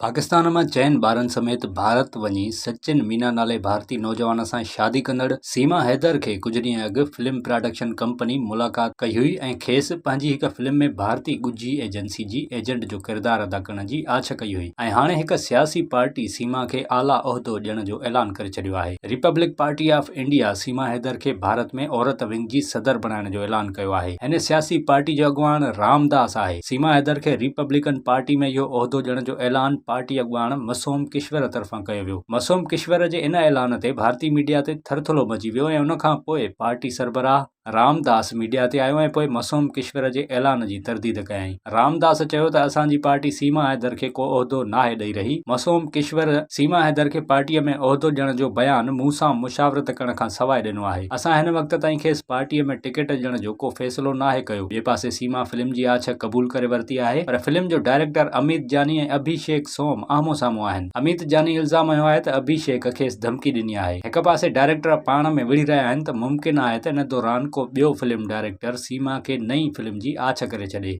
پاڪستان مان چئن ٻارن سميت ڀارت وڃي سچن مينا نالي ڀارتي نوجوان سان شادي ڪندڙ سيما حيدر کي ڪجهه ڏينهن اڳ فلم پراڊڪشن ڪمپني ملاقات ڪئي هئي ۽ کيس پنهنجي هڪ فلم ۾ ڀارتي ڳجهي ايجنسي جي ايجنٽ جو ڪردار ادا ڪرڻ جي آڇ ڪئي هئي ۽ هاڻي هڪ سياسي پارٽي سيما کي اعليٰ عهدو ڏيڻ جو اعلان ڪري ڇڏيو آهي. Republic Party of India Seema Haider کي ڀارت ۾ عورت ونگ جي صدر بڻائڻ جو اعلان ڪيو آهي. هن سياسي پارٽي جو اڳواڻ رام داس آهي. سيما حيدر کي ريپبلڪن پارٽي ۾ اهو عهدو ڏيڻ جو اعلان پارٽي اڳواڻ مسوم ڪشور طرفان ڪيو ويو. مسوم ڪشور جي ان اعلان تي ڀارتي ميڊيا تي ٿرٿلو مچي ويو ۽ ان کان پوء پارٽي سربراهه رام داس ميڊيا تي آيو ۽ پوء مسوم ڪشور جي اعلان جي ترديد ڪيائين. رام داس چيو ته اسان جي پارٽي سيما حيدر کي ڪو عهدو ناهي ڏئي رهي. مسوم ڪشور سيما حيدر کي پارٽيء ۾ عهدو ڏيڻ جو بيان مون سان مشاورت ڪرڻ کان سواء ڏنو آهي. اسان هن وقت تائين کيس پارٽيء ۾ ٽڪيٽ ڏيڻ جو ڪو فيصلو ناهي ڪيو. ٻئي پاسي سيما فلم جي آڇ قبول ڪري ورتي آهي پر فلم جو ڊائريڪٽر اميت جاني ۽ اڀيشيڪ سوم آمهون سامهون آهن. اميت جاني الزام هنيو آهي ته اڀيشيڪ کيس ڌمڪي ڏني آهي. هڪ پاسي ڊائريڪٽر پاڻ ۾ وڙهي رهيا آهن ته ممڪن آهي ته ان دوران ڪو ٻيو فلم ڊائريڪٽر سيما کي نئين فلم جي آڇ ڪري ڇڏي.